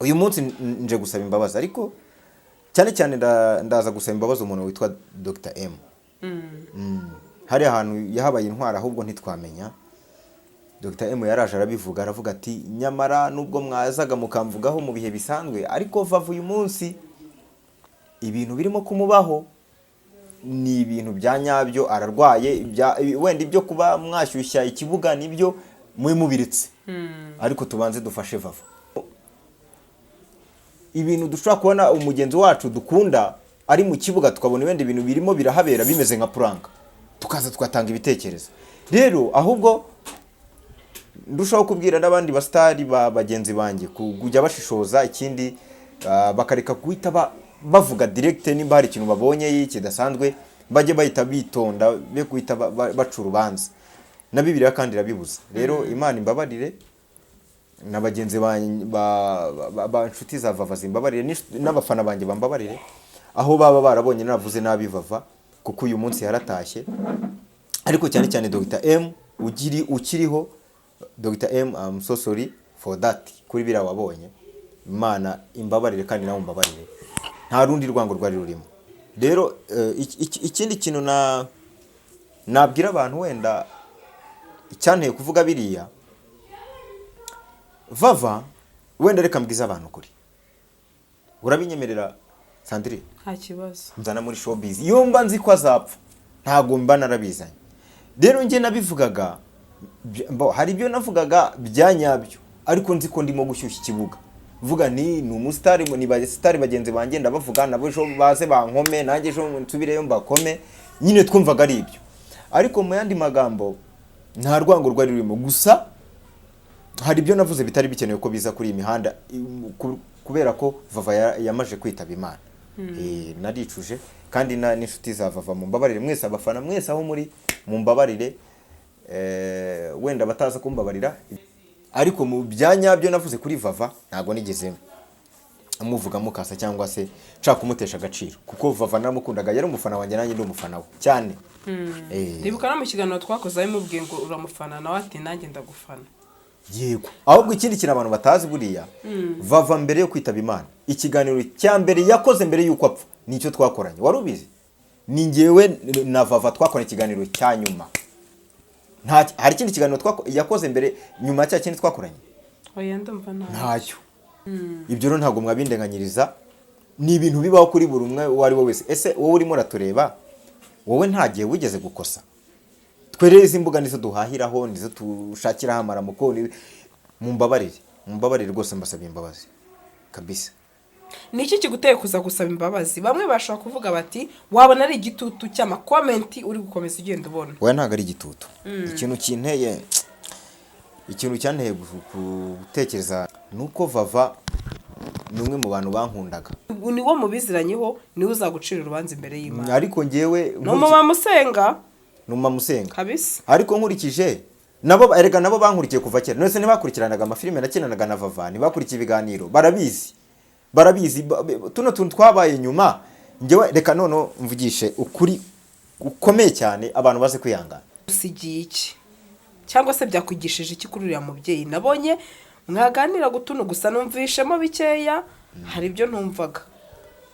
Uyu munsi nje gusaba imbabazi, ariko cyane cyane ndaza gusaba imbabazi umuntu witwa Dr M. Hari ahantu yahabaye intwara, ahubwo ntitwamenya. Dr M yaraje arabivuga, aravuga ati: "Nyamara nubwo mwazaga mukamvugaho mu bihe bisanzwe, ariko Vava uyu munsi ibintu birimo kumubaho ni ibintu bya nyabyo, ararwaye. Wenda ibyo kuba mwashyushya ikibuga nibyo mube mubiritse, ariko tubanze dufashe Vava." Ibintu dushobora kubona umugenzi wacu dukunda ari mu kibuga, tukabona wenda ibintu birimo birahabera bimeze nka prank, tukaza tugatanga ibitekerezo. Rero ahubwo ndushaho kubwira n'abandi basitari ba bagenzi banjye kujya bashishoza. Ikindi, bakareka guhita bavuga direct. Nimba hari ikintu babonye kidasanzwe, bajye bahita bitonda, be guhita baca urubanza. Na Bibiliya kandi irabibuza. Rero Imana imbabarire, na bagenzi ba inshuti za Vava zimbabarire, n'abafana banjye bambabarire aho baba barabonye navuze nabi Vava, kuko uyu munsi yaratashye. Ariko cyane cyane Dr M ugiri ukiriho, Dr M, I'm so sorry for that, kuri biriya wabonye. Imana imbabarire kandi nawe umbabarire, nta rundi rwango rwari rurimo. Rero ikindi kintu na nabwira abantu, wenda icyanteye kuvuga biriya, Vava, wenda reka mbwize abantu kuri, urabinyemerera, Sandrine? Nta kibazo. Nzana muri showbiz, iyo mba nzi ko azapfa ntabwo mba narabizanye. Rero njye nabivugaga hari ibyo navugaga bya nyabyo, ariko nzi ko ndimo gushyushya ikibuga, vuga ni umusitari, ni basitari bagenzi banjye, ndabavuga nabo ejo baze bankome, nanjye ejo nsubireyo mbakome. Nyine twumvaga ari ibyo, ariko mu yandi magambo nta rwango rwari rurimo. Gusa hari ibyo navuze bitari bikenewe ko biza kuri iyi mihanda, kubera ko Vava yamaze kwitaba Imana. Naricuje kandi n'inshuti za Vava mumbabarire mwese, abafana mwese aho muri mumbabarire. Wenda bataza kumbabarira, ariko mu bya nyabyo navuze kuri Vava ntabwo nigeze muvuga mukasa cyangwa se nshaka kumutesha agaciro, kuko Vava naramukundaga, yari umufana wanjye, nanjye ndi umufana we cyane. Ndibuka no mu kiganiro twakoze abimubwiye ngo uramufana, nawe ati: "Nanjye ndagufana." Yego. Ahubwo ikindi kintu abantu batazi, buriya Vava mbere yo kwitaba Imana, ikiganiro cya mbere yakoze mbere y'uko apfa nicyo twakoranye. Wari ubizi? Ni njyewe na Vava twakoranye ikiganiro cya nyuma. Nta hari ikindi kiganiro yakoze mbere nyuma ya cya kindi twakoranye? Oya, ndumva nta. Ntacyo. Ibyo rero ntabwo mwabindenganyiriza, ni ibintu bibaho kuri buri umwe uwo ari we wese. Ese wowe urimo uratureba, wowe nta gihe wigeze gukosa? Twe rero izi mbuga nizo duhahiraho, nizo dushakiraho amaramuko. Mumbabarire, mumbabarire rwose, mbasabye imbabazi kabisa. Ni iki kiguteye kuza gusaba imbabazi? Bamwe bashobora kuvuga bati: "Wabona ari igitutu cy'ama comment uri gukomeza ugenda ubona." Oya, ntabwo ari igitutu. Ikintu kinteye, ikintu cyanteye gutekereza ni uko Vava ni umwe mu bantu bankundaga. Ni wo mubiziranyeho, niwe uzagucira urubanza imbere y'Imana. Ariko ngewe Ni umumama usenga. Ni umumama usenga. Kabisa. Ariko nkurikije nabo, erega nabo bankurikiye kuva kera. None se ntibakurikiranaga amafilime nakinanaga na Vava? Ntibakurikiye ibiganiro? Barabizi, barabizi. Tuno tuntu twabaye nyuma. Ngewe reka noneho mvugishe ukuri gukomeye cyane, abantu baze kwihangana. Usigiye iki, cyangwa se byakwigishije iki kuri uriya mubyeyi? Nabonye mwaganira gutuno gusa, numvishemo bikeya, hari ibyo ntumvaga.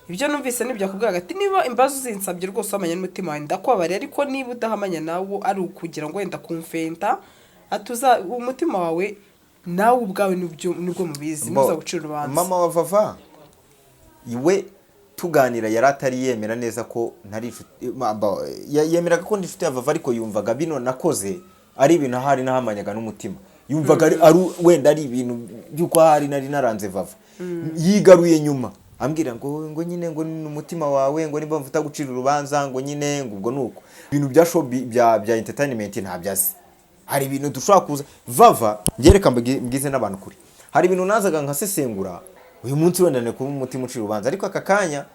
Ibyo numvise nibyo akubwiraga ati: "Niba imbabazi uzinsabye rwose wamenya n'umutima wawe, ndakubabariye, ariko niba udahamanya nawo ari ukugira ngo wenda kumfenta atuza umutima wawe, nawe ubwawe nibwo mubizi, ntuza gucira urubanza." Mama wa Vava we tuganira yari atari yemera neza ko ntari inshuti, yemeraga ko ndi inshuti ya Vava, ariko yumvaga bino nakoze ari ibintu ahari nahamanyaga n'umutima, yumvaga ari wenda ari ibintu by'uko ahari nari naranze Vava. Yigaruye nyuma ambwira ngo nyine ngo ni umutima wawe, ngo nimba mvuta gucira urubanza, ngo nyine ngo ubwo nuko ibintu bya show bya entertainment ntabyo azi. Hari ibintu dushobora kuza, Vava, ngereka mbwize n'abantu kuri, hari ibintu nazaga nkasesengura. Uyu munsi wenda ni kuba umutima ucira urubanza, ariko aka kanya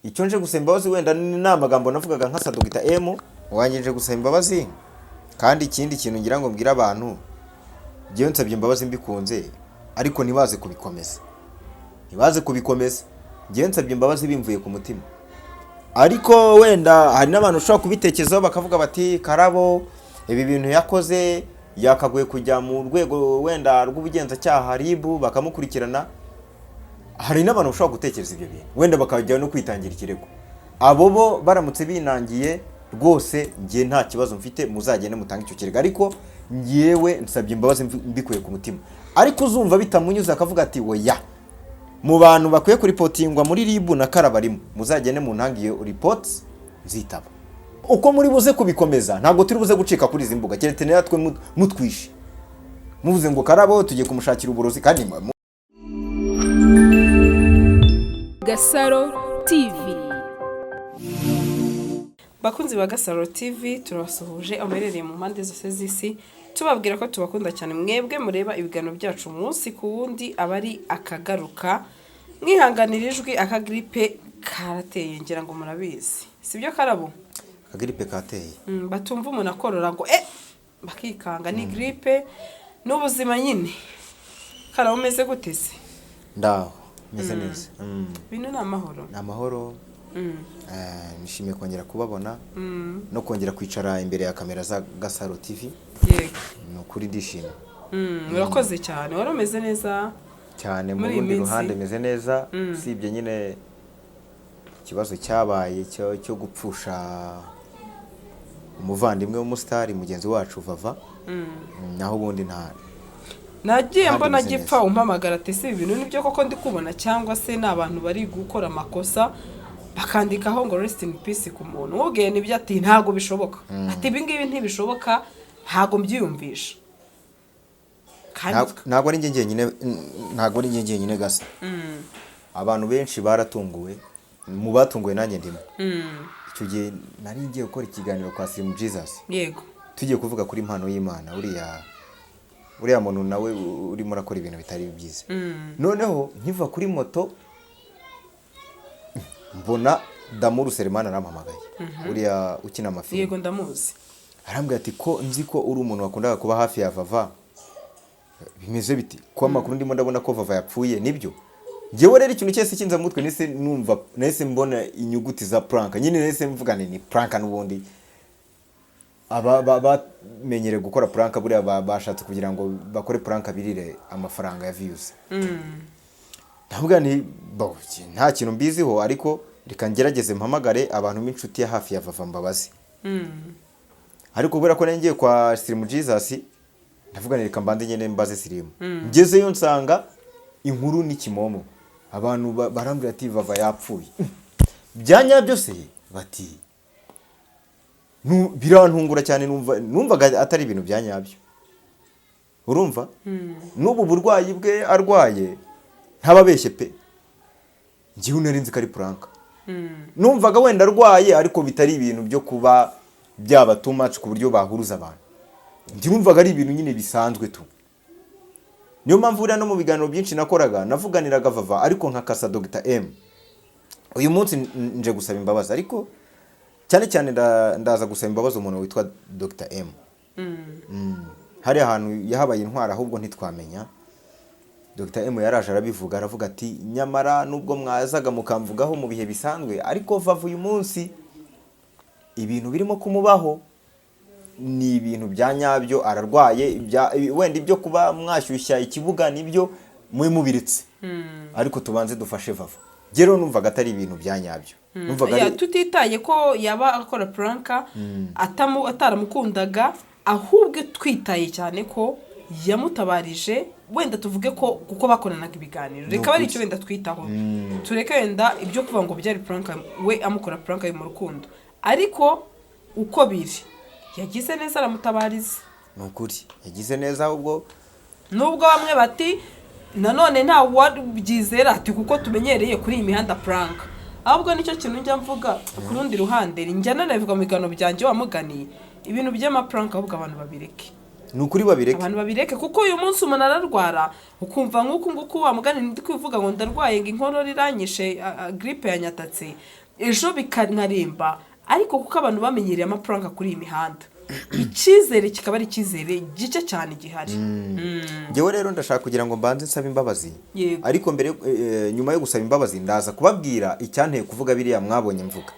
icyo nje gusaba imbabazi wenda ni amagambo navugaga nka Dr M wanjye. Nje gusaba imbabazi, kandi ikindi kintu ngira ngo mbwire abantu, njyewe nsabye imbabazi mbikunze, ariko ntibaze kubikomeza, ntibaze kubikomeza. Njyewe nsabye imbabazi bimvuye ku mutima, ariko wenda hari n'abantu ushobora kubitekerezaho bakavuga bati: "Karabo ibi bintu yakoze yakagoye kujya mu rwego wenda rw'ubugenzacyaha, RIB, bakamukurikirana." Hari n'abantu bashobora gutekereza ibyo bintu, wenda bakajya no kwitangira ikirego. Abo bo baramutse binangiye rwose, njye nta kibazo mfite, muzagende mutange icyo kirego, ariko njyewe nsabye imbabazi mbikuye ku mutima. Ariko uzumva bitamunyuze akavuga ati: "Oya, mu bantu bakwiye kuripotingwa muri RIB na karabarimo," muzagende mu ntange iyo ripoti, nzitaba. Uko muri buze kubikomeza, ntabwo turi buze gucika kuri izi mbuga, keretse natwe mutwishe muvuze ngo Karabo tugiye kumushakira uburozi kandi Gasaro TV. Bakunzi ba Gasaro TV, turabasuhuje aho muherereye mu mpande zose z'isi, tubabwira ko tubakunda cyane, mwebwe mureba ibiganiro byacu umunsi ku wundi. Aba ari akagaruka, mwihanganira ijwi, akagiripe karateye, ngira ngo murabizi, sibyo Karabo? Akagiripe kateye. Batumva umuntu akorora ngo bakikanga, ni giripe n'ubuzima nyine. Karabo, umeze gute se? Ndaho, meze neza. Bino ni amahoro. Ni amahoro. Nishimiye kongera kubabona no kongera kwicara imbere ya kamera za Gasaro TV. Ni ukuri ndishimye. Urakoze cyane. Wari umeze neza? Cyane mu Muri iyi rundi minsi. ruhande meze neza, usibye nyine ikibazo cyabaye cyo gupfusha umuvandimwe w'umusitari mugenzi wacu Vava. Naho ubundi nta Nagiye Kandi mbona meze gipfa neza. umpamagara ati: "Si ibi bintu nibyo koko ndi kubona, cyangwa se ni abantu bari gukora amakosa bakandikaho ngo rest in peace ku muntu?" Ubwiye nibyo, ati: "Ntabwo bishoboka," ati: "Ibi ngibi ntibishoboka, ntabwo mbyiyumvisha." Kandi Ntabwo ari njye njyenyine, ntabwo ari njye njyenyine gasa. Abantu benshi baratunguwe, mu batunguwe nanjye ndimo. Icyo gihe nari ngiye gukora ikiganiro kwa Slim Jesus, tugiye kuvuga kuri impano y'Imana, uriya muntu nawe urimo urakora ibintu bitari byiza. Noneho nkiva kuri moto mbona Damuru Selemani arampamagaye, uriya ukina amafilime. Yego, ndamuzi. Arambwira ati: "Ko nzi ko uri umuntu wakundaga kuba hafi ya Vava, bimeze biti ko amakuru ndimo ndabona ko Vava yapfuye, nibyo?" Njyewe rero ikintu cyose kinza mu mutwe, nahise numva, nahise mbona inyuguti za prank nyine, nahise mvuga ni prank n'ubundi. Aba bamenyereye gukora prank, buriya bashatse kugira ngo bakore prank birire amafaranga ya views. Ndavuga ni bo, nta kintu mbiziho, ariko reka ngerageze mpamagare abantu b'inshuti ya hafi ya Vava mbabazi. Ariko kubera ko ngiye kwa Sirimu Jesus, ndavuga ni reka mbanze nyine mbaze Sirimu. Ngezeyo nsanga inkuru ni kimomo, abantu barambwira ati: "Vava yapfuye bya nyabyo se?" Bati birantungura cyane, numvaga atari ibintu bya nyabyo. Urumva n'ubu burwayi bwe arwaye, ntababeshye pe, njyewe nari nzi ko ari prank. Numvaga wenda arwaye ariko bitari ibintu byo kuba byaba too much ku buryo bahuruza abantu. Njye numvaga ari ibintu nyine bisanzwe tu. Niyo mpamvu buriya no mu biganiro byinshi nakoraga navuganiraga Vava, ariko nkakasa Dr M. Uyu munsi nje gusaba imbabazi, ariko cyane cyane ndaza gusaba imbabazi umuntu witwa Dr M. Hari ahantu yahabaye intwara, ahubwo ntitwamenya. Dr M yaraje arabivuga, aravuga ati: "Nyamara nubwo mwazaga mukamvugaho mu bihe bisanzwe, ariko Vava uyu munsi ibintu birimo kumubaho ni ibintu bya nyabyo, ararwaye. Wenda ibyo kuba mwashyushya ikibuga nibyo mube mubiretse, ariko tubanze dufashe Vava." Njye rero numvaga atari ibintu bya nyabyo, numvaga Ya, tutitaye ko yaba akora prank ataramukundaga, ahubwo twitaye cyane ko yamutabarije, wenda tuvuge ko kuko bakoranaga ibiganiro, reka bari icyo wenda twitaho, tureke wenda ibyo kuvuga ngo byari prank, we amukora prank yo mu rukundo. Ariko uko biri, yagize neza aramutabariza. Ni ukuri yagize neza ahubwo. Nubwo bamwe bati nanone nta wabyizera, ati kuko tumenyereye kuri iyi mihanda prank. Ahubwo nicyo kintu njya mvuga ku rundi ruhande, njya nanabivuga mu biganiro byanjye, wamuganiye ibintu by'amaprank, ahubwo abantu babireke. Ni ukuri babireke. Abantu babireke, kuko uyu munsi umuntu ararwara ukumva nk'uku nguku wamugani ndi kuvuga ngo ndarwaye, ngo inkorora iranyishe, grippe yanyatatse, ejo bikanaremba. Ariko kuko abantu bamenyereye amaprank kuri iyi mihanda, icyizere kikaba ari icyizere gike cyane gihari. Njyewe rero ndashaka kugira ngo mbanze nsabe imbabazi. Ariko mbere nyuma yo gusaba imbabazi, ndaza kubabwira icyanteye kuvuga biriya mwabonye mvuga.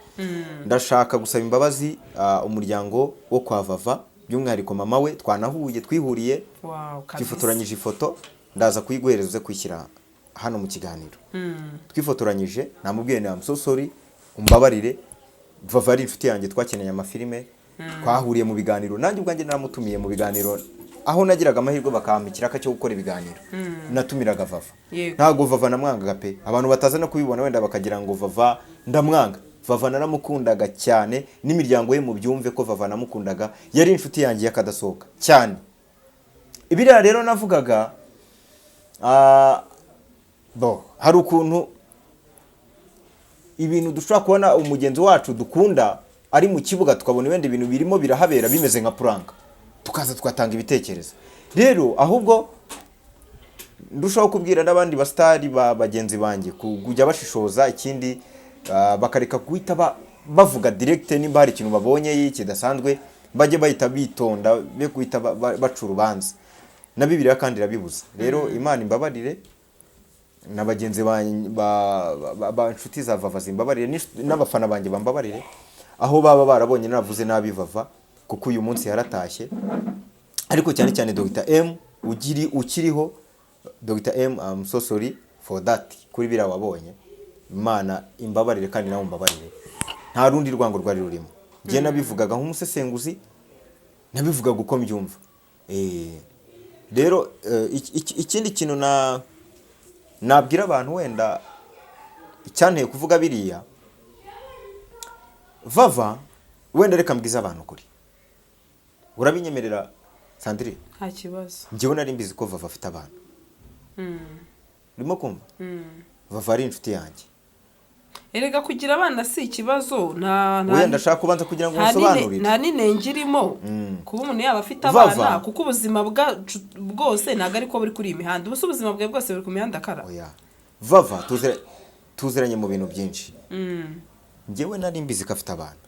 Ndashaka gusaba imbabazi umuryango wo kwa Vava, by'umwihariko mama we twanahuye, twihuriye, Wow, kabisa. twifotoranyije ifoto, ndaza kuyiguhereza uze kuyishyira hano mu kiganiro. Twifotoranyije, namubwiye nti: "I'm so sorry, umbabarire." Vava ari inshuti yanjye, twakeneye amafilime, twahuriye mu biganiro, nanjye ubwanjye naramutumiye mu biganiro. Aho nagiraga amahirwe bakampa ikiraka cyo gukora ibiganiro, natumiraga Vava. Ntabwo Vava namwangaga pe. Abantu bataza no kubibona wenda bakagira ngo Vava ndamwanga. Vava naramukundaga cyane, n'imiryango ye mubyumve ko Vava namukundaga, yari inshuti yanjye y'akadasohoka cyane. Ibiriya rero navugaga, bo hari ukuntu ibintu dushobora kubona umugenzi wacu dukunda ari mu kibuga, tukabona wenda ibintu birimo birahabera bimeze nka prank, tukaza tugatanga ibitekerezo. Rero ahubwo ndushaho kubwira n'abandi basitari ba bagenzi banjye kujya bashishoza. Ikindi, bakareka guhita bavuga direct. Nimba hari ikintu babonye kidasanzwe, bajye bahita bitonda, be guhita baca urubanza. Na Bibiliya kandi irabibuza. Rero Imana imbabarire, na bagenzi ba inshuti za Vava zimbabarire, n'abafana banjye bambabarire aho baba barabonye naravuze nabi Vava, kuko uyu munsi yaratashye. Ariko cyane cyane Dr M ugiri ukiriho, Dr M, I'm so sorry for that, kuri biriya wabonye. Imana imbabarire kandi nawe umbabarire. Nta rundi rwango rwari rurimo. Njye nabivugaga nk'umusesenguzi, nabivugaga uko mbyumva. Rero ikindi kintu na nabwira abantu, wenda icyanteye kuvuga biriya, Vava, wenda reka mbwize abantu ukuri. Urabinyemerera, Sandrine? Nta kibazo. Njyewe nari mbizi ko Vava afite abana. Urimo kumva? Vava ari inshuti yanjye. Erega kugira abana si ikibazo, nta Wenda ndashaka kubanza kugira ngo nta nsobanurire. Nta n'inenge irimo kuba umuntu yaba afite Vava. abana, kuko ubuzima bwacu bwose ntabwo ariko buri kuri iyi mihanda. Ubu se ubuzima bwawe bwose buri ku mihanda, kara? Oya, Vava tuziranye mu bintu byinshi. Njyewe nari mbizi ko afite abana.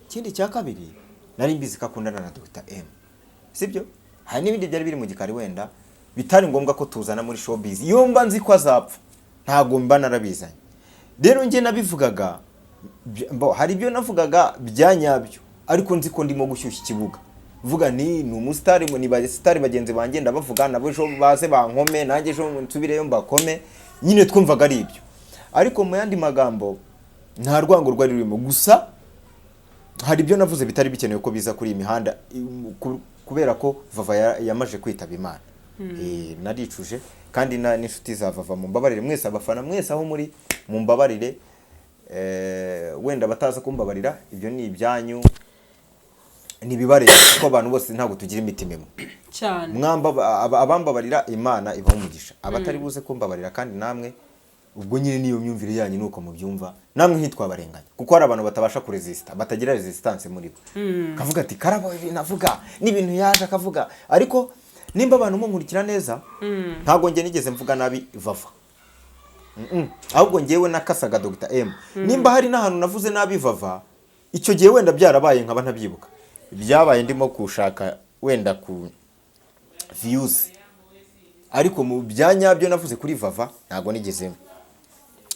Ikindi cya kabiri, nari mbizi ko akundana na Dr M, sibyo? Hari n'ibindi byari biri mu gikari wenda bitari ngombwa ko tuzana muri showbiz. Iyo mba nzi ko azapfa, ntabwo mba narabizanye. Rero njye nabivugaga hari ibyo navugaga bya nyabyo, ariko nzi ko ndimo gushyushya ikibuga. Vuga ni umusitari, ni basitari bagenzi banjye, ndabavuga nabo ejo baze bankome, nanjye ejo nsubireyo mbakome. Nyine twumvaga ari ibyo, ariko mu yandi magambo nta rwango rwari rurimo. Gusa hari ibyo navuze bitari bikenewe ko biza kuri iyi mihanda, kubera ko Vava yamaje kwitaba Imana. Naricuje kandi n'inshuti za Vava mumbabarire mwese, abafana mwese aho muri mumbabarire. Wenda bataza kumbabarira, ibyo ni ibyanyu, ni ibibareba, kuko abantu bose ntabwo tugira imitima imwe. Cyane. Abambabarira, Imana ibaha umugisha. Abatari buze kumbabarira kandi namwe ubwo nyine niyo myumvire yanyu, nuko mubyumva, namwe ntitwabarenganya, kuko hari abantu batabasha kuresista, batagira resistance muri bo, kavuga ati: "Karabo ibintu avuga n'ibintu yaje akavuga." Ariko nimba abantu munkurikira neza, ntabwo njye nigeze mvuga nabi Vava. Ahubwo njyewe nakasaga Dr M. Nimba hari n'ahantu navuze nabi Vava icyo gihe, wenda byarabaye nkaba ntabyibuka, byabaye ndimo gushaka wenda ku views. Ariko mu bya nyabyo navuze kuri Vava, ntabwo nigeze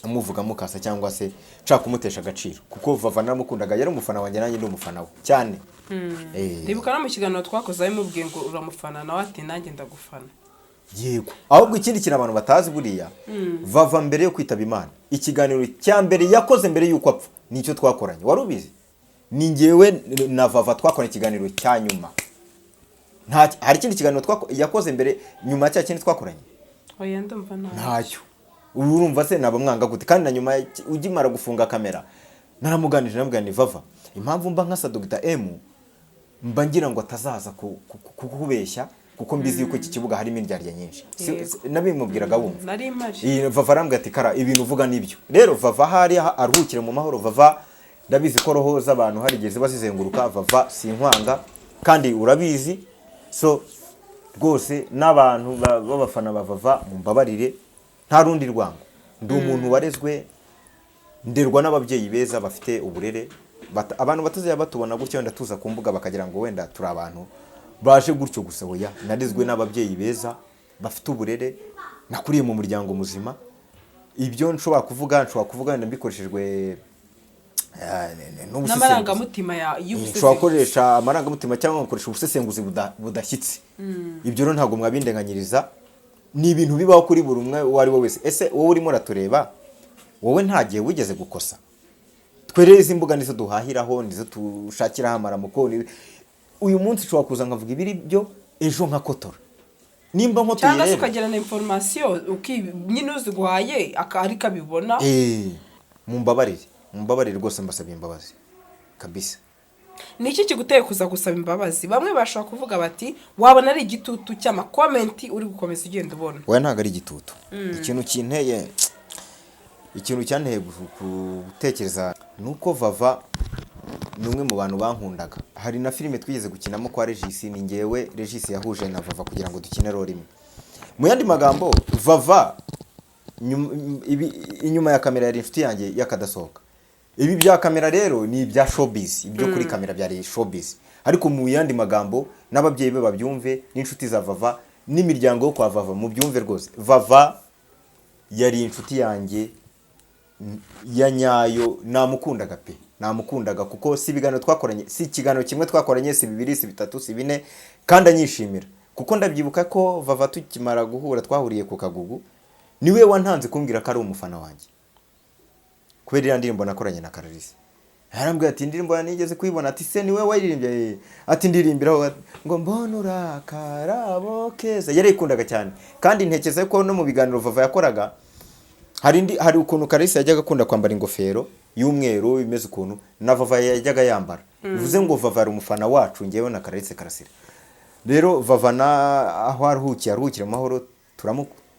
muvuga mukasa cyangwa se nshaka kumutesha agaciro, kuko Vava naramukundaga, yari umufana wanjye, nanjye ndi umufana we cyane. Ndibuka no mu kiganiro twakoze abimubwiye ngo uramufana, nawe ati: "Nanjye ndagufana." Yego. Ahubwo ikindi kintu abantu batazi, buriya Vava mbere yo kwitaba Imana, ikiganiro cya mbere yakoze mbere y'uko apfa nicyo twakoranye. Wari ubizi? Ni njyewe na Vava twakoranye ikiganiro cya nyuma. Nta hari ikindi kiganiro yakoze mbere nyuma ya cya kindi twakoranye? Oya, ndumva nta. Ntacyo. Ubu urumva se naba mwanga gute? Kandi na nyuma ugimara gufunga kamera naramuganije, namubwira ni: "Vava, impamvu mba nkasa Dr M, mba ngira ngo atazaza kukubeshya, kuko mbizi yuko iki kibuga harimo indyarya nyinshi." Nabimubwiraga wumva. Nari mpari. Iyi Vava arambwira ati: "Kara, ibintu uvuga nibyo." Rero Vava ahari aruhukire mu mahoro. Vava ndabizi ko roho z'abantu hari igihe ziba zizenguruka. Vava sinkwanga kandi urabizi. So rwose n'abantu b'abafana ba Vava mumbabarire, nta rundi rwango. Ndi umuntu warezwe, nderwa n'ababyeyi beza bafite uburere. Abantu batazajya batubona gutya wenda tuza ku mbuga bakagira ngo wenda turi abantu baje gutyo gusa. Oya, narezwe n'ababyeyi beza bafite uburere, nakuriye mu muryango muzima. Ibyo nshobora kuvuga, nshobora kuvuga wenda mbikoreshejwe n'ubusesenguzi. N'amarangamutima ya Nshobora y'ubusesenguzi. gukoresha amarangamutima cyangwa ngakoresha ubusesenguzi budashyitse. Ibyo rero ntabwo mwabindenganyiriza. Ni ibintu bibaho kuri buri umwe uwo ari we wese. Ese wowe urimo uratureba, wowe nta gihe wigeze gukosa? Twe rero izi mbuga nizo duhahiraho, nizo dushakiraho amaramuko. Uyu munsi ushobora kuza nkavuga ibiri byo, ejo nkakotora nimba nkotoye. Cyangwa se Rero ukagira na information nyine uziguhaye ariko abibona. Mumbabarire, mumbabarire rwose, mbasabye imbabazi kabisa. Ni iki kiguteye kuza gusaba imbabazi? Bamwe bashobora kuvuga bati wabona ari igitutu cy'ama comment uri gukomeza ugenda ubona. Oya, ntabwo ari igitutu. Ikintu kinteye, ikintu cyanteye gutekereza ni uko Vava ni umwe mu bantu bankundaga. Hari na filime twigeze gukinamo kwa Regis, ni ngewe Regis yahuje na Vava kugira ngo dukine role imwe. Mu yandi magambo, Vava inyuma ya kamera yari inshuti yanjye y'akadasohoka. Ibi bya kamera rero ni ibya showbiz, ibyo kuri kamera byari showbiz. Ariko mu yandi magambo, n'ababyeyi be babyumve, n'inshuti za Vava, n'imiryango yo kwa Vava mubyumve rwose, Vava yari inshuti yanjye ya nyayo. Namukundaga pe, namukundaga, kuko si ibiganiro twakoranye, si ikiganiro kimwe twakoranye, si bibiri, si bitatu, si bine, kandi anyishimira. Kuko ndabyibuka ko Vava tukimara guhura, twahuriye ku Kagugu, niwe wantanze kumbwira ko ari umufana wanjye kubera iriya ndirimbo nakoranye na Kararisi. Yarambwira ati: "Indirimbo nigeze kuyibona." Ati: "Se niwe wayiririmbye?" "Eh." Ati: "Ndirimbiraho ngo mbona urakarabo keza." Yarayikundaga cyane, kandi ntekereza ko no mu biganiro Vava yakoraga, hari indi, hari ukuntu Karisi yajyaga akunda kwambara ingofero y'umweru imeze ukuntu na Vava yajyaga yambara. Bivuze ngo Vava ari umufana wacu, ngewe na Karisi Karasira. Rero Vava na aho aruhukiye aruhukire mu mahoro.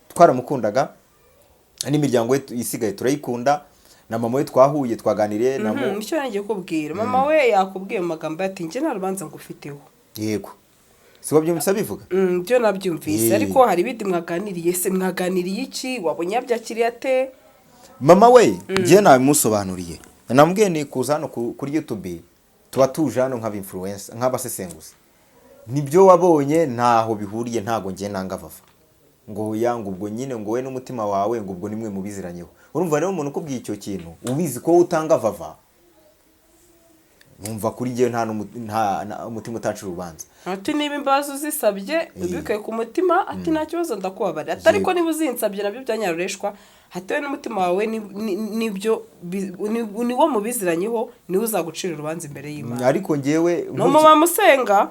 Twaramukundaga, n'imiryango ye isigaye turayikunda, na mama we twahuye, twaganiriye na Nicyo nagiye kubwira. Mama we yakubwiye mu magambo ati: "Njye nta rubanza ngufiteho." Yego, si wabyumvise abivuga? Byo nabyumvise. Ariko hari ibindi mwaganiriye se? Mwaganiriye iki? Wabonye yabyakiriye ate? Mama we njye nabimusobanuriye, namubwiye ni kuza hano kuri YouTube, tuba tuje hano nk'aba influencer, nk'abasesenguzi. Nibyo wabonye ntaho bihuriye, ntago njye nanga Vava. Ngo ya, ngo ubwo nyine ngo wowe n'umutima wawe, ngo ubwo nimwe mubiziranyeho. Urumva rero, umuntu ukubwiye icyo kintu ubizi ko wowe utanga Vava, numva kuri njyewe nta umutima utancira urubanza. Ati: "Niba imbabazi uzisabye ubikuye ku mutima," ati, "nta kibazo, ndakubabarira." Ati: "Ariko niba uzinsabye nabyo byanyarureshwa," ati, "wowe n'umutima wawe nibyo ni wo mubiziranyeho, niwe uzagucira urubanza imbere y'Imana." Ariko njyewe Ni umumama usenga.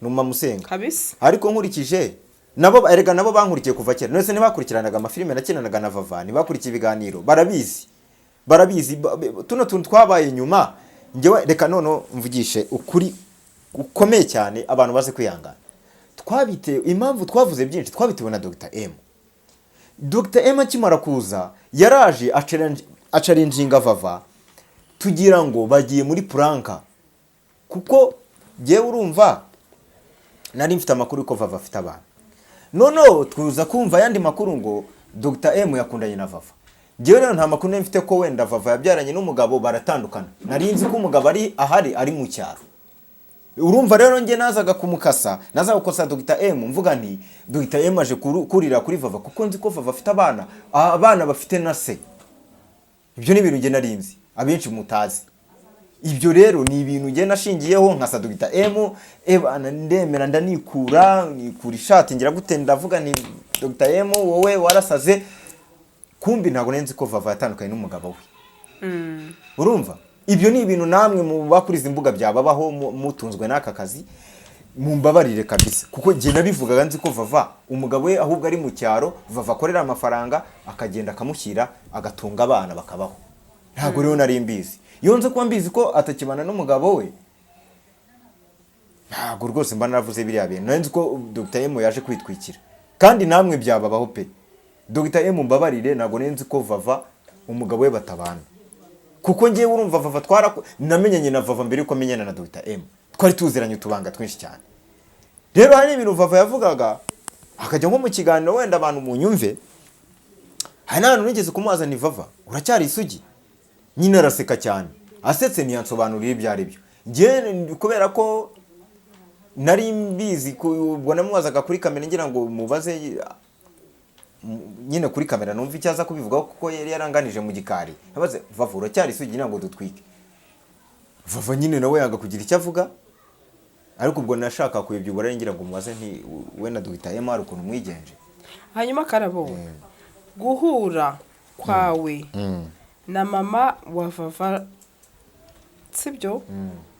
Ni umumama usenga. Kabisa. Ariko nkurikije nabo, erega nabo bankurikiye kuva kera. None se ntibakurikiranaga amafilime nakinanaga na Vava? Ntibakurikiye ibiganiro? Barabizi, barabizi. Tuno tuntu twabaye nyuma. Njyewe reka noneho mvugishe ukuri gukomeye cyane, abantu baze kwihangana. Twabitewe, impamvu twavuze byinshi, twabitewe na Dr M. Dr M akimara kuza yaraje achallenginga Vava, tugira ngo bagiye muri prank, kuko njyewe urumva nari mfite amakuru ko Vava afite abana. Noneho tuza kumva ayandi makuru ngo Dr M yakundanye na Vava. Njyewe rero nta makuru nari mfite ko wenda Vava yabyaranye n'umugabo baratandukana. Nari nzi ko umugabo ari ahari, ari mu cyaro. Urumva rero, njye nazaga kumukasa, nazaga gukosa Dr M, mvuga nti Dr M aje kurira kuri Vava, kuko nzi ko Vava afite abana, abana bafite na se. Ibyo ni ibintu njye nari nzi, abenshi mutazi. Ibyo rero ni ibintu njye nashingiyeho nkasa Dr M. Ebana, ndemera, ndanikura, nikura ishati, ngira gute, ndavuga ni Dr M wowe warasaze. Kumbi ntabwo nari nzi ko Vava yatandukanye n'umugabo we. Urumva, ibyo ni ibintu namwe mu bakuriza imbuga byababaho, mutunzwe n'aka kazi. Mumbabarire kabisa, kuko njye nabivugaga nzi ko Vava umugabo we ahubwo ari mu cyaro, Vava akorera amafaranga akagenda akamushyira, agatunga abana bakabaho. Ntabwo rero nari mbizi. Iyo nze kuba mbizi ko atakibana n'umugabo we, ntabwo rwose mba naravuze biriya bintu. Nari nzi ko Dr M yaje kwitwikira, kandi namwe byababaho pe. Dr M mbabarire, ntabwo nari nzi ko Vava umugabo we batabana, kuko ngewe urumva Vava twara namenyanye na Vava mbere yuko menyana na Dr M. Twari tuziranye utubanga twinshi cyane. Rero hari ibintu Vava yavugaga akajya nko mu kiganiro, wenda abantu munyumve. Hari n'ahantu nigeze kumubaza ni: "Vava, uracyari isugi?" Nyine araseka cyane, asetse ntiyansobanurira ibyo ari byo. Njyewe kubera ko nari mbizi, ubwo namubazaga kuri kamera ngira ngo mubaze nyine kuri kamera numva icyo aza kubivugaho, kuko yari yaranganije mu gikari. Nabaze: "Vava, uracyari isugi?" Ngira ngo dutwike. Vava nyine nawe yanga kugira icyo avuga, ariko ubwo nashaka kuyobya uburari ngira ngo mubaze nti: "We na Dr M hari ukuntu mwigenje?" Hanyuma Karabo, guhura kwawe na mama wa Vava, sibyo,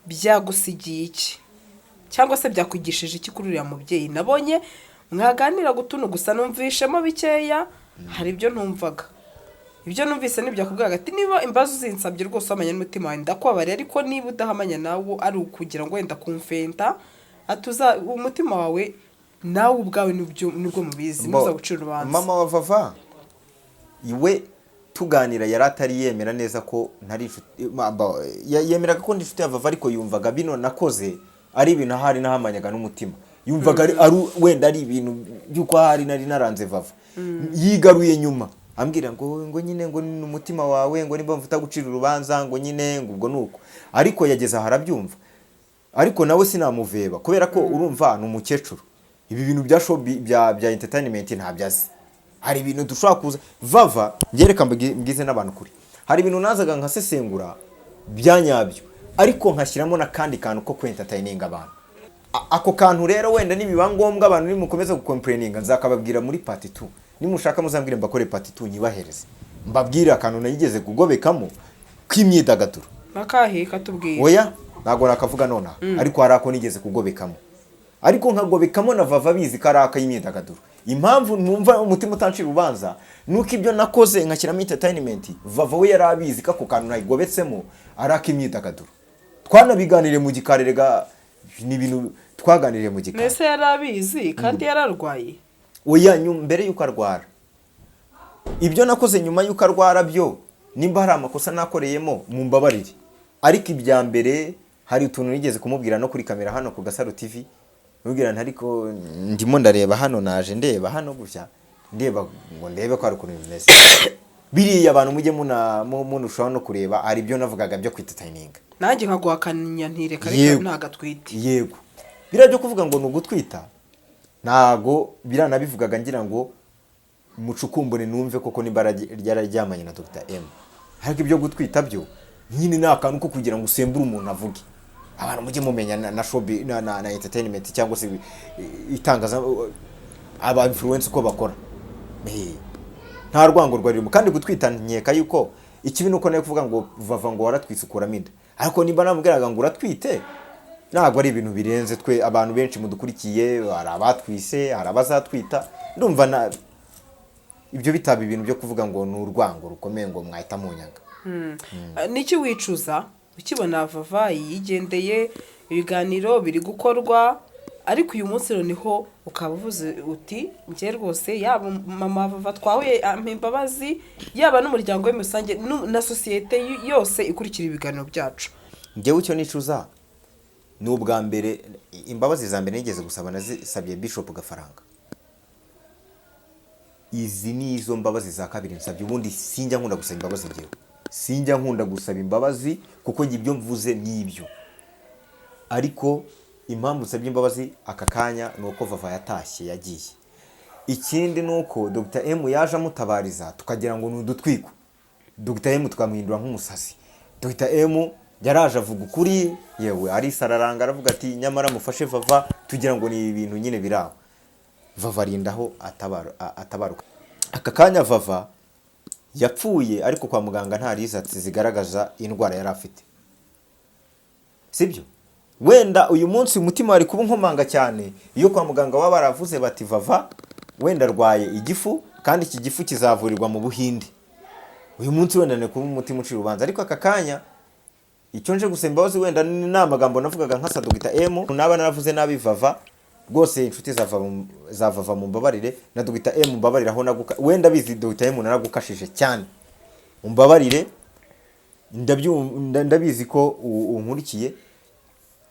byagusigiye iki cyangwa se byakwigishije iki kuri uriya mubyeyi? Nabonye mwaganira gutuno gusa, numvishemo bikeya, hari ibyo ntumvaga. Ibyo numvise nibyo yakubwiraga ati: "Niba imbabazi uzinsabye rwose wamenya n'umutima wawe, ndakubabariye, ariko niba udahamanya nawo ari ukugira ngo wenda kumfenta atuza umutima wawe, nawe ubwawe nibwo mubizi, ntuza gucira urubanza." Mama wa Vava iwe tuganira yari atari yemera neza ko ntari inshuti, yemeraga ko ndi inshuti ya Vava, ariko yumvaga bino nakoze ari ibintu ahari nahamanyaga n'umutima, yumvaga wenda ari ibintu by'uko ahari nari naranze Vava. Yigaruye nyuma ambwira ngo nyine ngo ni umutima wawe, ngo nimba mvuta gucira urubanza, ngo nyine ngo ubwo nuko, ariko yageze aho arabyumva. Ariko nawe sinamuveba kubera ko urumva ni umukecuru, ibi bintu bya show bya entertainment ntabyo azi. Hari ibintu dushobora kuza Vava ngereka mbwize n'abantu kuri, hari ibintu nazaga nkasesengura bya nyabyo, ariko nkashyiramo n'akandi kantu ko kwentertaininga abantu. Ako kantu rero wenda nibiba ngombwa abantu nimukomeza gucomplaininga nzakababwira muri part 2. Nimushaka muzambwire mbakore part 2, nyibahereze, mbabwire akantu nayigeze kugobekamo k'imyidagaduro. Nakahe? Katubwiye. Oya, ntabwo nakavuga nonaha, ariko hari ako nigeze kugobekamo, ariko nkagobekamo na Vava abizi ko ari ak'imyidagaduro. Impamvu numva umutima utancira urubanza nuko ibyo nakoze nkashyiramo entertainment, Vava we yari abizi ko ako kantu nayigobetsemo ari ak'imyidagaduro. Twanabiganiriye mu gikari rega, ni ibintu twaganiriye mu gikari. Mbese yari abizi kandi yararwaye? Oya, mbere y'uko arwara. Ibyo nakoze nyuma y'uko arwara byo, nimba hari amakosa nakoreyemo mumbabarire, ariko ibya mbere hari utuntu nigeze kumubwira no kuri kamera hano ku Gasaro TV, mubwira nti: "Ariko ndimo ndareba hano, naje ndeba hano gutya, ndeba ngo ndebe ko hari ukuntu bimeze biriya." Abantu mujye munushaho no kureba, hari ibyo navugaga byo kwentertaininga. Nanjye nkaguhakanya ntireka reka. Yego. Ntabwo atwite. Yego, biriya byo kuvuga ngo ni ugutwita ntago biranabivugaga, ngira ngo mucukumbure numve koko nimba yararyamanye na Dr M. Ariko ibyo gutwita byo nyine ni akantu ko kugira ngo usembure umuntu avuge. Abantu mujye mumenya na showbiz na entertainment cyangwa se itangaza, aba influence uko bakora. Nta rwango rwaririmo. Kandi gutwita nkeka yuko ikibi nuko nayo kuvuga ngo Vava ngo waratwise ukuramo inda, ariko nimba namubwiraga ngo uratwite ntabwo ari ibintu birenze. Twe abantu benshi mudukurikiye, hari abatwise, hari abazatwita, ndumva na ibyo bitaba ibintu byo kuvuga ngo ni urwango rukomeye ngo mwahita munyaga. Niki wicuza ukibona Vava yigendeye, ibiganiro biri gukorwa, ariko uyu munsi noneho ukaba uvuze uti: "Njye rwose yaba mama Vava twahuye ampa imbabazi, yaba n'umuryango we muri rusange na sosiyete yose ikurikira ibiganiro byacu"? Njyewe icyo nicuza ni ubwa mbere imbabazi za mbere nigeze gusaba nazisabye Bishop Gafaranga. Izi ni izo mbabazi za kabiri nsabye. Ubundi sinjya nkunda gusaba imbabazi, njyewe sinjya nkunda gusaba imbabazi kuko njye ibyo mvuze ni ibyo. Ariko impamvu nsabye imbabazi aka kanya ni uko Vava yatashye, yagiye. Ikindi ni uko Dr M yaje amutabariza tukagira ngo ni udutwiko, Dr M tukamuhindura nk'umusazi. Dr M yaraje avuga ukuri, yewe arisararanga, aravuga ati: "Nyamara mufashe Vava." Tugira ngo ni ibintu nyine biri aho. Vava arindaho atabaruka. Aka kanya Vava yapfuye, ariko kwa muganga nta results zigaragaza indwara yari afite, sibyo? Wenda uyu munsi umutima wari kuba unkomanga cyane iyo kwa muganga baba baravuze bati: "Vava wenda arwaye igifu, kandi iki gifu kizavurirwa mu Buhinde." Uyu munsi wenda ni kuba umutima ucira urubanza. Ariko aka kanya icyo nje gusaba imbabazi wenda ni amagambo navugaga nka Dr M, naba naravuze nabi Vava, rwose inshuti za Vava mumbabarire, na Dr M mumbabarire aho naguka, wenda bizi Dr M naragukashije cyane, umbabarire. Ndabizi ko unkurikiye,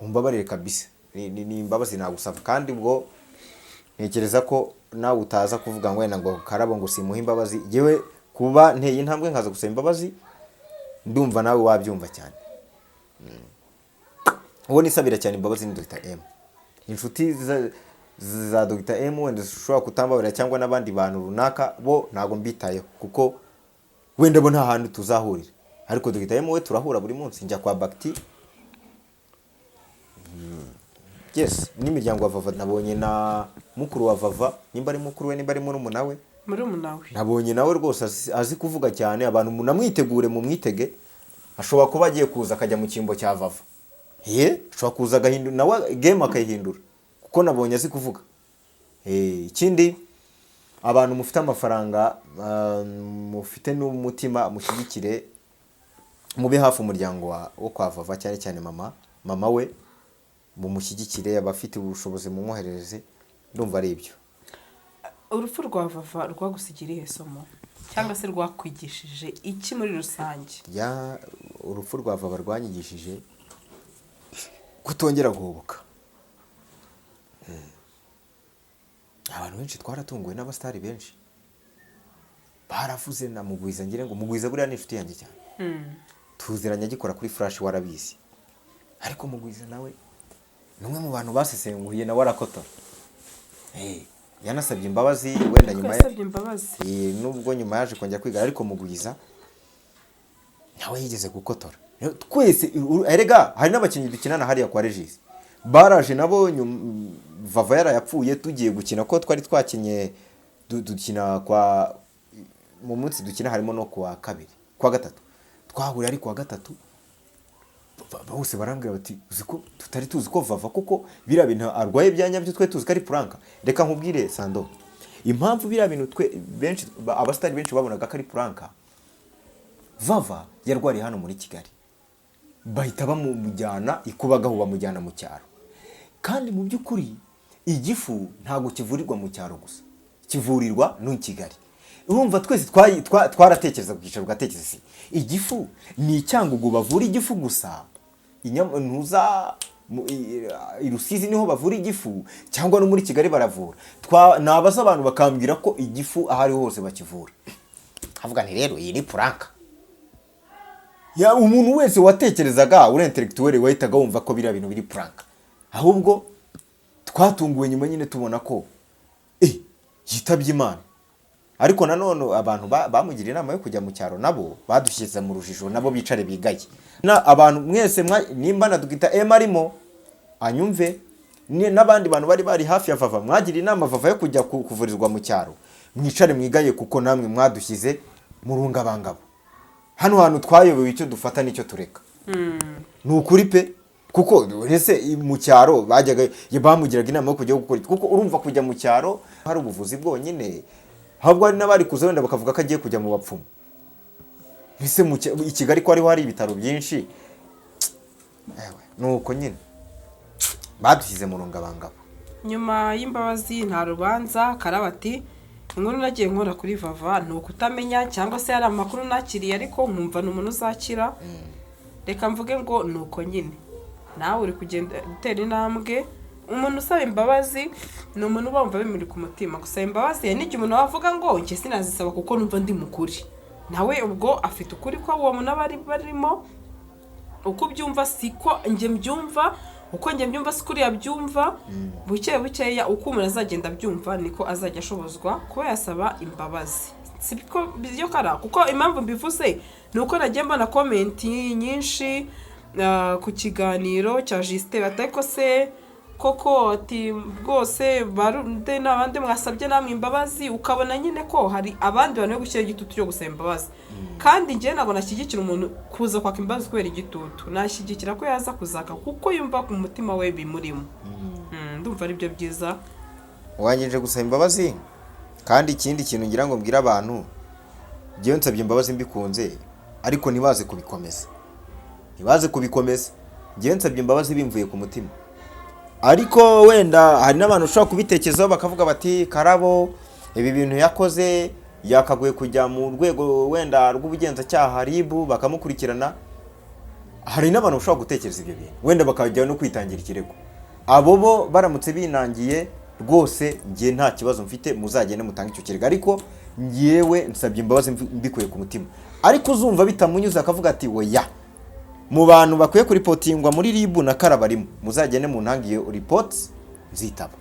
umbabarire kabisa. Ni imbabazi nagusaba, kandi ubwo ntekereza ko nawe utaza kuvuga ngo wenda ngo Karabo ngo simuhe imbabazi. Yewe, kuba nteye intambwe nkaza gusaba imbabazi, ndumva nawe wabyumva cyane. Uwo nisabira cyane imbabazi ni Dr M. Inshuti za Dr M wenda zishobora kutambabarira cyangwa n'abandi bantu runaka, bo ntabwo mbitayeho kuko wenda bo nta hantu tuzahurira, ariko Dr M we turahura buri munsi, njya kwa Bagiti. Yes, n'imiryango wa Vava, nabonye na mukuru wa Vava, nimba ari mukuru we, nimba ari murumuna we. Murumuna we. Nabonye nawe rwose azi kuvuga cyane. Abantu munamwitegure, mumwitege, ashobora kuba agiye kuza akajya mu cyimbo cya Vava. Ye, ashobora kuza agahindura nawe game, akayihindura, kuko nabonye azi kuvuga. Ikindi, abantu mufite amafaranga, mufite n'umutima, mushyigikire, mube hafi umuryango wo kwa Vava, cyane cyane mama we, mumushyigikire. Abafite ubushobozi mumwoherereze. Ndumva ari ibyo. Urupfu rwa Vava rwagusigira irihe somo, cyangwa se rwakwigishije iki muri rusange? Ya, urupfu rwa Vava rwanyigishije kutongera guhubuka. Abantu benshi twaratunguwe, n'abasitari benshi baravuze, na Mugwiza. Ngira ngo Mugwiza buriya ni inshuti yanjye cyane, tuziranye agikora kuri Flash, warabizi. Ariko Mugwiza nawe ni umwe mu bantu basesenguye, nawe arakotora. Yanasabye imbabazi wenda Ko nyuma yasabye imbabazi. Nubwo nyuma yaje kongera kwiga, ariko Mugwiza nawe yigeze gukotora. Rero twese erega hari n'abakinnyi dukinana hariya kwa Regis baraje nabo Vava yarayapfuye, tugiye gukina, ko twari twakinye dukina kwa mu munsi dukina harimo no kuwa kabiri, kuwa gatatu twahuriye, ari kuwa gatatu. Bose barambwira bati: "Uzi ko tutari tuzi ko Vava kuko biriya bintu arwaye bya nyabyo, twe tuzi ko ari prank." Reka nkubwire, Sando, impamvu biriya bintu twe benshi, abasitari benshi babonaga ko ari prank: Vava yarwariye hano muri Kigali, bahita bamujyana ikubagahu, bamujyana mu cyaro. Kandi mu by'ukuri igifu ntabwo kivurirwa mu cyaro gusa, kivurirwa no i Kigali. Urumva twese twaratekereza ku cyicaro, ugatekereza: se igifu ni icyangugu bavura igifu gusa, ntuza i Rusizi niho bavura igifu, cyangwa no muri Kigali baravura? Nabaza abantu bakambwira ko igifu aho ariho hose bakivura. Havuga nti: "Rero iyi ni prank." Ya, umuntu wese watekerezaga uri intellectuel wahitaga wumva ko biriya bintu biri prank. Ahubwo twatunguwe nyuma nyine tubona ko yitabye Imana. Ariko nanone abantu bamugiriye inama yo kujya mu cyaro, nabo badushyize mu rujijo, nabo bicare bigaye. Na abantu mwese nimba na Dr M arimo anyumve, n'abandi bantu bari hafi ya Vava mwagiriye inama Vava yo kujya kuvurizwa mu cyaro, mwicare mwigaye, kuko namwe mwadushyize mu rungabangabo. Hano hantu twayobewe icyo dufata n'icyo tureka, ni ukuri pe. Kuko ese mu cyaro bajyaga bamugiraga inama yo kujya gukora iki? Kuko urumva kujya mu cyaro hari ubuvuzi bwonyine, ahubwo hari n'abari kuza wenda bakavuga ko agiye kujya mu bapfumu. Ese i Kigali ko hariho hari ibitaro byinshi? Ewe, ni uko nyine badushyize mu rungabangabo. Nyuma y'imbabazi nta rubanza. Karaba ati: "Inkuru nagiye nkora kuri Vava ni ukutamenya, cyangwa se hari amakuru nakiriye, ariko nkumva ni umuntu uzakira. Reka mvuge ngo ni uko nyine nawe uri kugenda utera intambwe." Umuntu usaba imbabazi ni umuntu uba wumva bimuri ku mutima gusaba imbabazi. Hari n'igihe umuntu aba avuga ngo: "Njye sinazisaba kuko numva ndi mukuri." Nawe ubwo afite ukuri ko uwo muntu aba barimo. Uko ubyumva siko njye mbyumva, uko njye mbyumva siko uriya abyumva. Buke bukeya, uko umuntu azagenda abyumva niko azajya ashobozwa kuba yasaba imbabazi, siko byo kara? Kuko impamvu mbivuze ni uko nagiye mbona comment nyinshi ku kiganiro cya Justin, bati: "Ariko se koko?" Ati: "Rwose barundi n'abandi mwasabye namwe imbabazi." Ukabona nyine ko hari abandi bantu bari gushyiraho igitutu cyo gusaba imbabazi. Kandi njyewe ntabwo nashyigikira umuntu kuza kwaka imbabazi kubera igitutu, nashyigikira ko yaza kuzaka kuko yumva ku mutima we bimurimo. Ndumva ari byo byiza. Wangije gusaba imbabazi. Kandi ikindi kintu ngira ngo mbwire abantu, njyewe nsabye imbabazi mbikunze, ariko ntibaze kubikomeza, ntibaze kubikomeza. Njyewe nsabye imbabazi bimvuye ku mutima, ariko wenda hari n'abantu ushobora kubitekerezaho bakavuga bati: "Karabo ibi bintu yakoze yakagoye kujya mu rwego wenda rw'ubugenzacyaha, RIB, bakamukurikirana." Hari n'abantu bashobora gutekereza ibyo bintu, wenda bakajya no kwitangira ikirego. Abo bo baramutse binangiye rwose, njye nta kibazo mfite, muzagende mutange icyo kirego, ariko njyewe nsabye imbabazi mbikuye ku mutima. Ariko uzumva bitamunyuze akavuga ati: "Oya, mu bantu bakwiye kuripotingwa muri RIB na karabarimo," muzagende mu ntange iyo report, nzitaba.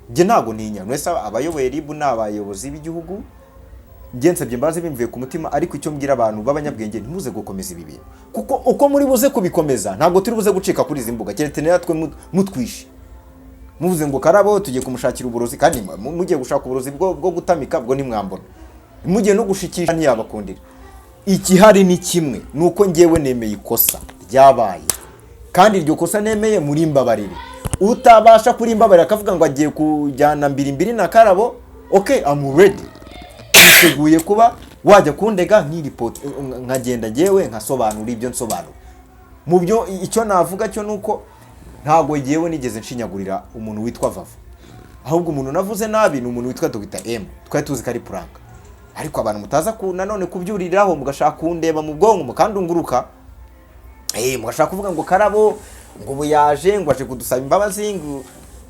Njye ntabwo ntinya. Mwese abayoboye RIB ni abayobozi b'igihugu. Njye nsabye imbabazi bimvuye ku mutima, ariko icyo mbwira abantu b'abanyabwenge, ntimuze gukomeza ibi bintu, kuko uko muri buze kubikomeza ntabwo turi buze gucika kuri izi mbuga, keretse natwe mutwishe muvuze ngo Karabo tugiye kumushakira uburozi, kandi mugiye gushaka uburozi bwo gutamika bwo ntimwambona, mugiye no gushikisha ntiyabakundira. Ikihari ni kimwe, ni uko ngewe nemeye ikosa ryabaye, kandi iryo kosa nemeye muri mbabarire. Utabasha kurimbabarira akavuga ngo agiye kujyana mbiri mbiri na Karabo, okay, I'm ready, niteguye kuba wajya kundega nk'iripoti, nkagenda ngewe nkasobanura ibyo nsobanura. Mu byo icyo navuga cyo nuko ntabwo ngewe nigeze nshinyagurira umuntu witwa Vava, ahubwo umuntu navuze nabi ni umuntu witwa Dr M. Twari tuzi ko ari prank, ariko abantu mutaza ku nanone kubyuriraho mugashaka kundeba mu bwonko, mukandunguruka, mugashaka kuvuga ngo Karabo ngo ubu yaje, ngo aje kudusaba imbabazi,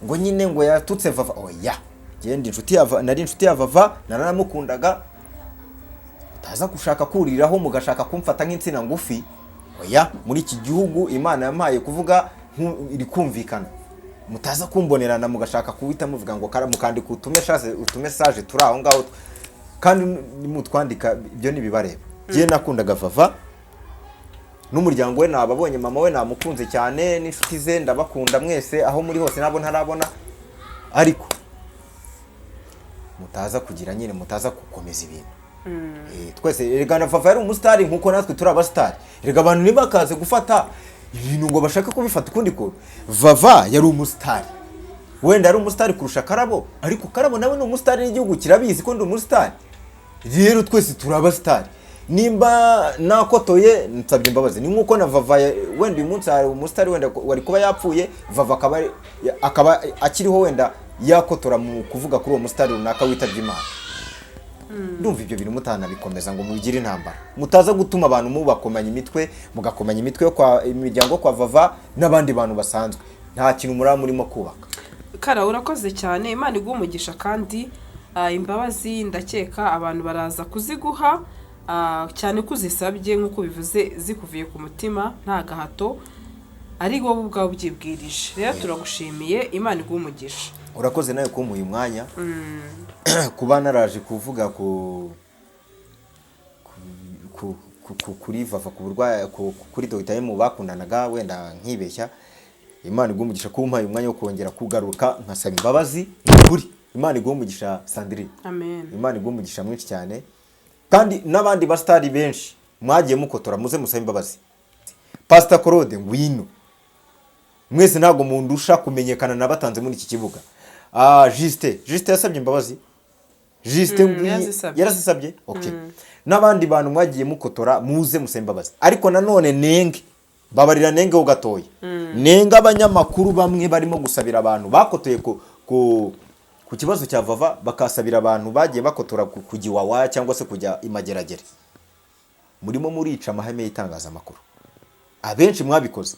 ngo nyine ngo yatutse Vava. Oya, genda inshuti ya nari inshuti ya Vava, naranamukundaga. Utaza gushaka kuriraho mugashaka kumfata nk'insina ngufi. Oya, muri iki gihugu Imana yampaye kuvuga iri kumvikana. Mutaza kumbonerana mugashaka kuwita muvuga ngo mukandika utumessage turi aho ngaho, kandi nimutwandika ibyo ntibibareba. Njye nakundaga Vava n'umuryango we, nababonye, mama we namukunze cyane n'inshuti ze, ndabakunda mwese aho muri hose nabo ntarabona, ariko mutaza kugira nyine, mutaza gukomeza ibintu. Twese erega na Vava yari umusitari nkuko natwe turi abasitari. Erega abantu ntibakaze gufata ibintu ngo bashake kubifata ukundi kuntu. Vava yari umusitari, wenda yari umusitari kurusha Karabo, ariko Karabo nawe ni umusitari n'igihugu kirabizi ko ndi umusitari. Rero twese turi abasitari. Nimba nakotoye nsabye imbabazi, ni nkuko na Vava wenda uyu munsi hari umusitari wenda wari kuba yapfuye, Vava akaba akiriho, wenda yakotora mu kuvuga kuri uwo musitari runaka witabye Imana. Ndumva ibyo bintu mutanabikomeza ngo mubigire intambara, mutaza gutuma abantu mubakomanya imitwe, mugakomanya imitwe yo kwa imiryango kwa Vava n'abandi bantu basanzwe. Nta kintu muraba murimo kubaka. Kara, urakoze cyane, Imana iguhe umugisha, kandi imbabazi ndakeka abantu baraza kuziguha, cyane ko uzisabye nk'uko bivuze zikuvuye ku mutima, nta gahato, ari wowe ubwawe ubyibwirije. Rero turagushimiye, Imana iguhe umugisha. Urakoze nawe kumpa uyu mwanya, kuba naraje kuvuga kuri Vava, ku burwayi, kuri Dr M bakundanaga, wenda nkibeshya. Imana iguhe umugisha kumpa uyu mwanya wo kongera kugaruka nkasaba imbabazi. Ni ukuri, Imana iguhe umugisha, Sandrine. Amen. Imana iguhe umugisha mwinshi cyane, kandi n'abandi basitari benshi mwagiye mukotora, muze musabe imbabazi. Pastor Claude, ngwino. Mwese ntabwo mundusha kumenyekana nabatanze muri iki kibuga. Juste yasabye imbabazi. Juste Yarazisabye. Yarazisabye, okay. N'abandi bantu mwagiye mukotora, muze musabe imbabazi. Ariko nanone nenge, babarira nenge ho gatoya, nenga abanyamakuru bamwe barimo gusabira abantu bakotoye ku kibazo cya Vava, bakasabira abantu bagiye bakotora kujya Iwawa cyangwa se kujya imageragere. Murimo murica amahame y'itangazamakuru. Abenshi mwabikoze,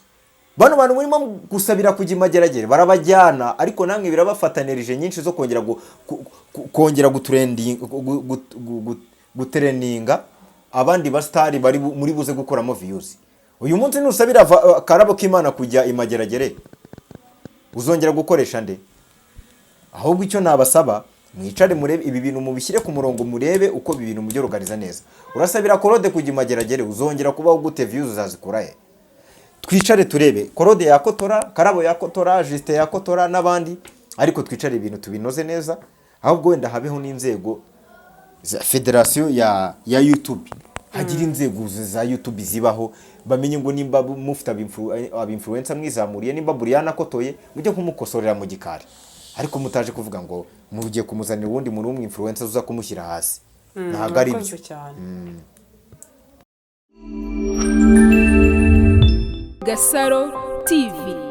bano bantu murimo gusabira kujya imageragere barabajyana, ariko namwe birabafatanirije nyinshi zo kongera kongera gutrendinga abandi basitari bari muri buze gukuramo views. Uyu munsi nusabira Karabo k'Imana kujya imageragere, uzongera gukoresha nde? Ahubwo icyo nabasaba, mwicare murebe ibi bintu, mubishyire ku murongo, murebe uko ibi bintu mubyorganiza neza. Urasabira Claude kujya imageragere, uzongera kubaho gute? Views uzazikura he? Twicare turebe. Claude yakotora, Karabo yakotora, Justin yakotora n'abandi, ariko twicare ibintu tubinoze neza. Ahubwo wenda habeho n'inzego za federasiyo ya YouTube, hagira inzego za YouTube zibaho, bamenye ngo nimba mufite abinfluencer mwizamuriye, nimba Buriyana akotoye, mujye kumukosorera mu gikari, ariko mutaje kuvuga ngo mugiye kumuzanira uwundi muntu w'umwinfluencer uza kumushyira hasi. Ntabwo ari byo. Urakoze cyane. Gasaro TV.